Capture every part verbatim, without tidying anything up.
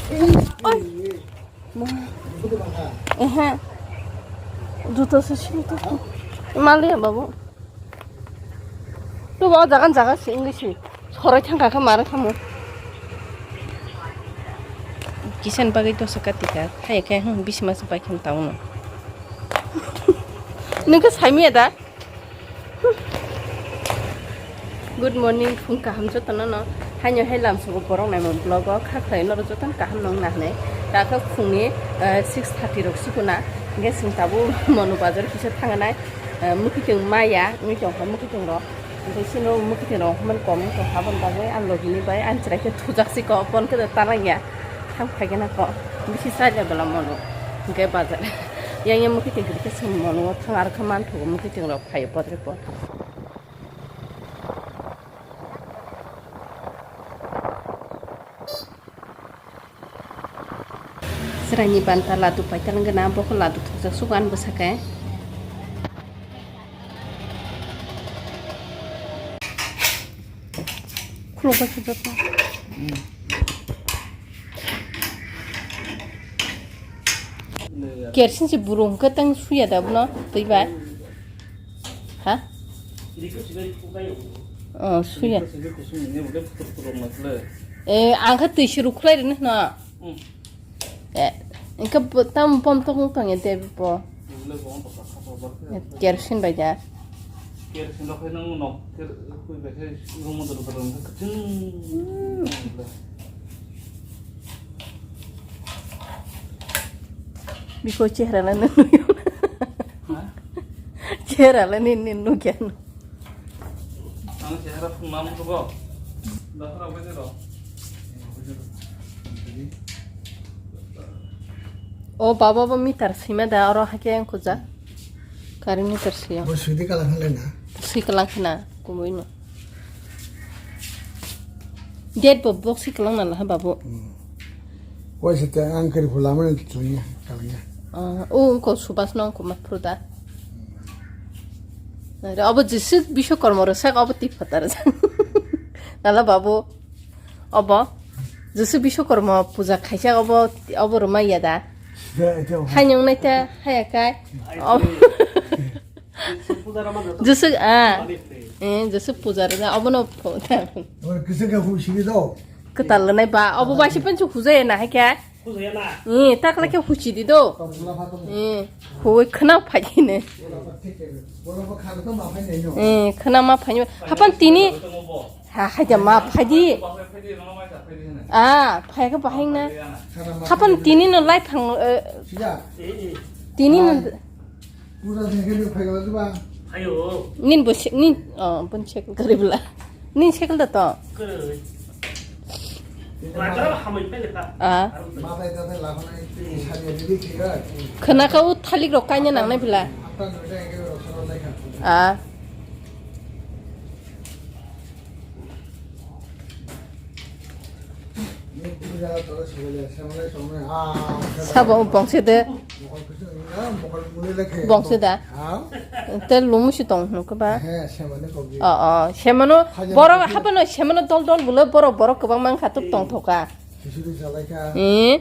Oi. Ma. Ehe. Juta se sini to. Maliya babu. Tu ba jagan jaga se English ni. Sorai thangka khe mare thamo. Kisan bagwi dosa katika. Hai khe hmm bisi mas bai kham tauno. Nungkhe saimiya da? Good morning, phung kaham jotono no. Haino hai lamsogo borok naimung vlog o kha khlai norok jotono kaham nung na hinwi. Dakhe phungni, eh, six thirty rok sukuna. Hingke chwng tabuk Monu bazar kisa thangnai, eh, mwkhitwng maya wngwi tongkha mwkhitwng rok. Hingke chwngno mwkhitwng rok hwnmani kom wngkha aboni bagwi ang logini bai ang chwrai khe thujak si ko bon khe tanang ya. Thang phai gana ko bisi chaya bwla Monu hingke bazar. Yang yang mwkhitwng kwrwi khe chwng Monu o thang aro khe manthogo mwkhitwng rok phai bodre bo. Chwraini banta ladu paitang gana, bokol ladu thokjak sugan bwsake. Khulok bai khulok. Kersin si burung hwnkhe tang suya da bono twi bai. Ha? Oh, suya. Eh, ang khe twi se rukhlai rwno hwno. Eh, engkhe bo-, tamo bom tok wng tong ya de bo. Kerosene bai da. Hmm. Biko chehra la nung nung. Ha? Chehra la nin nin nung kya nung. Ang chehra phung mam ko bo. Dakhra bai de ro. O baba bo meter sima da oro hake ang kuja. Current meter siya. Bo sudi kala khala na. Si kala khna kumui no. Date bo box si kalang na laha babu. Hmm. Waisa te ang kari phula mani tlunya kalanya. Ah, o ko subas no ko mat pruda. Nare obo jisik bisho kormo rwsak obo tip phatar. Nala babu obo jisik bisho kormo puja khaisa obo obo rwma ya da. Hainung naita haya kai. Obo Jisik, ah. Eh, jisik puja rwna, obono pho-, Oro kisa khe husi di do. Kwtal rwnai ba, obo bai se penso hujaya na hai khe. Hujaya na. Eh, takla khe husi di do. Tong bula pha tong. Eh, hui khna phai di ne. Bola pha kha to ma phai nai no. Eh, khna ma phai. Hapan tini. Ha, hai ja ma phai di. Ah, phai khe bahai na. Hapan tini no lai phang, eh, Sida. Tini no. Pura thengkhe ni phai gala diba? Ayo. Nin bo se-, nin, oh, bon check gari bla. Nin check da to. Kwrwi. Bajar hamai phai lekha. Ah. Ma bai ta bai lakhonai twi sari ni bi khe. Khna ka u thalik rok kaina nang nai bla. Apta no dai ke ro soro lai kha. Ah. Sabo bongse de. Bongse da. Te lumu si tong hnu keba. Oh, oh. Semano, borok habano semano dol dol bulo borok, borok kwbang mang kha tuk tong thoka. Eh?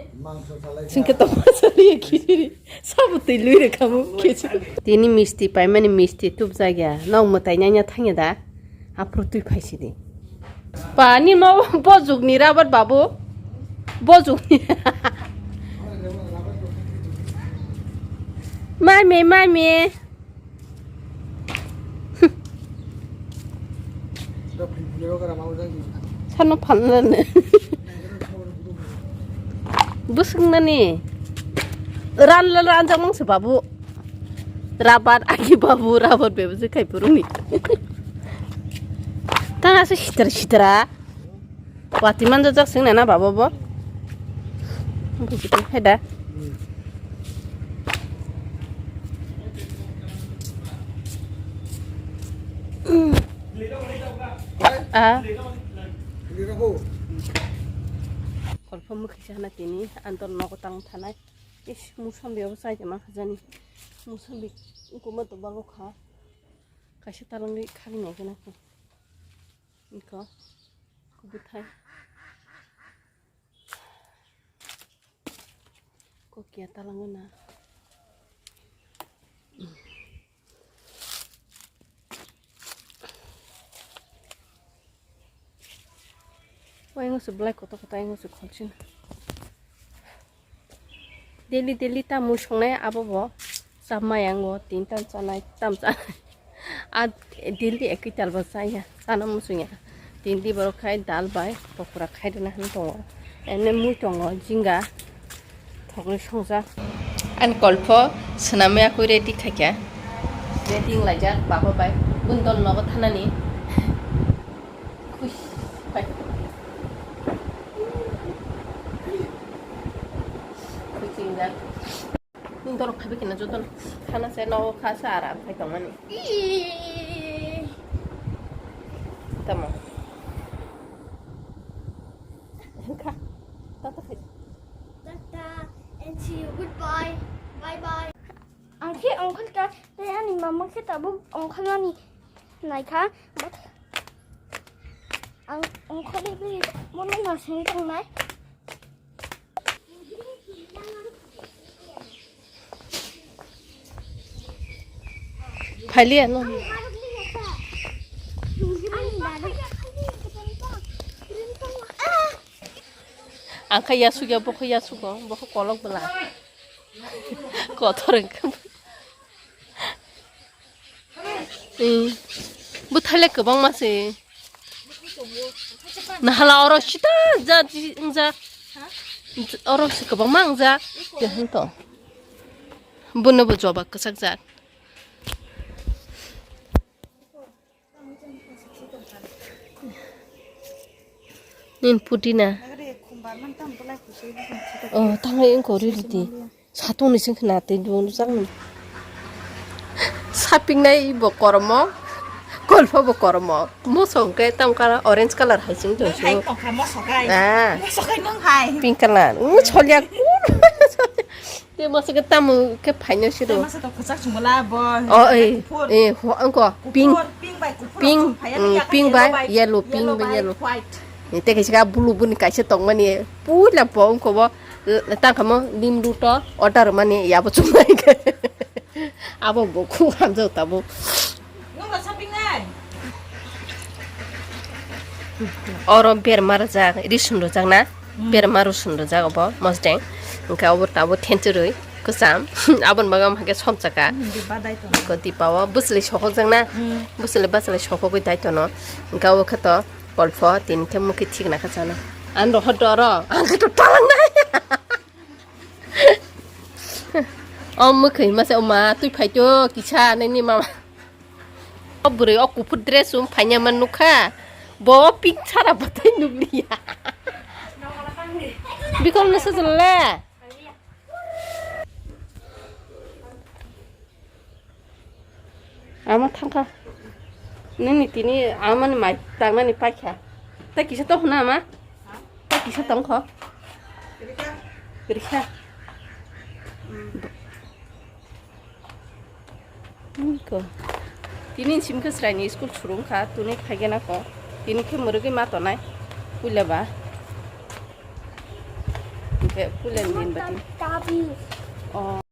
Singke tong ma sali khichiri. Sabo twi lui rwkha bo khichiri. Tini misti paimani misti tubjak ya. Nok mwtai nanya thangya da. Aphuru twi phaisidi. Pani mo bojukni rabar babu. Bojukni. Mami, mami. Sano phanlani. Bwswknani. Ranla ranjak mangsa babu. Rabar agi babu, rabar bebje khai puruni. Tang asa sitra sitra. Wati manjak jak sing nana baba bo. Hai da. Ah. Kolpo mukhi sana tini antor nogo tang thanai. Is, musambi abo chai de ma khajani. Musambi kuma to balo kha. Kaisa talangwi khagini kena khe. Iko. Kubuthai. Oke, talangana. Oingo se belai kotor kotor, oingo se kholchina. Daily daily ta mui songnai abo bo. Chamai ango tin tam chanai, tam chanai. A daily ekoi tal bo chaya, chana muchungya. Tindi borok khai dal bai pokora khai rwna hinwi tongo. Ene mui tongo, jinga, thokni songjak. Ani kolpho swnamwi akui ready khaikha. Ready wnglaijak baba bai. Bundol nogo thanani. Khush pai. Khush chingjak. Nini dorok phaibai kheno jotono khana se nogo kha se aram khai tongmani. Tamo. Kha. Tata khai. Tata and see you. Goodbye. Bye bye. Ang khe ongkhor ta tei ani mama khe tabuk ongkhormani naikha. Ang ongkhorwi bono nasing tongnai. Phailiya no. Ang kha yasuk ya, bo kha yasuk o, bo kha kolok bwla. Kotor wngkha. Hmm. Bwthaile kwbangma se. Nahala oro sita ja ji wngja. Oro se kwbangma wngja. Kehin to. Bono bo joba kwchak jak. Nin pudina. Oh, tangai engko riri di. Satung ni sing khna tei dun jang. Shopping nai bo kormo. Kolpho bo kormo. Mosong ke tam kara orange color hai sing jong su. Hai tongkha mosokai. Ah. Mosokai nung hai. Pink color. Ngu cholya. Te masa ke tamu ke phaino siro. Te masa to kwchak chumala bo. Oh, eh, eh, ho, angko, pink, pink bai, pink, mm, pink bai, yellow, pink bai, yellow. White. Ni te kaisa ka blue buni kaisa tongmani, puila bo angko bo, eh, tangkha mo, limdu to, order mani, yabo chumai ke. Abo bo khu hamjao tabo. Nung ba shopping nai? Oro berma rwjak, risun rwjak na? Hmm. Berma rusun rwjak obo mosdeng. Hwnkhe obo tabo thenchurwi kwcham. Aboni bagwi omo hwnkhe somsaka. Hmm, di badai tong. Ko dipao bwswlwi sohokjak na? Hmm. Bwswlwi bwswlwi sohokgwi dai tono. Hwnkhe obo khe to kolpho tini khe mukhi thikna khe chana. Ang rohor doro, ang khe to talangnai. O mwkhwi masa o ma twi phai to kisa nini mama. O bwrwi o kuphur dress um phaina man nukha. Bo pink sara batai nukliya. Bikol no sajal le. Ama thangkha. Nini tini amani mai tangmani paikha. Ta kisa to huna ama. Ta kisa tongkho. Rikha. Ko. Tini simkhe sraini school surungkha, tuni phaigena ko. Tini khe mwrwgwi ma tonai. Puila ba. Hwnkhe pulen din ba tini. Oh.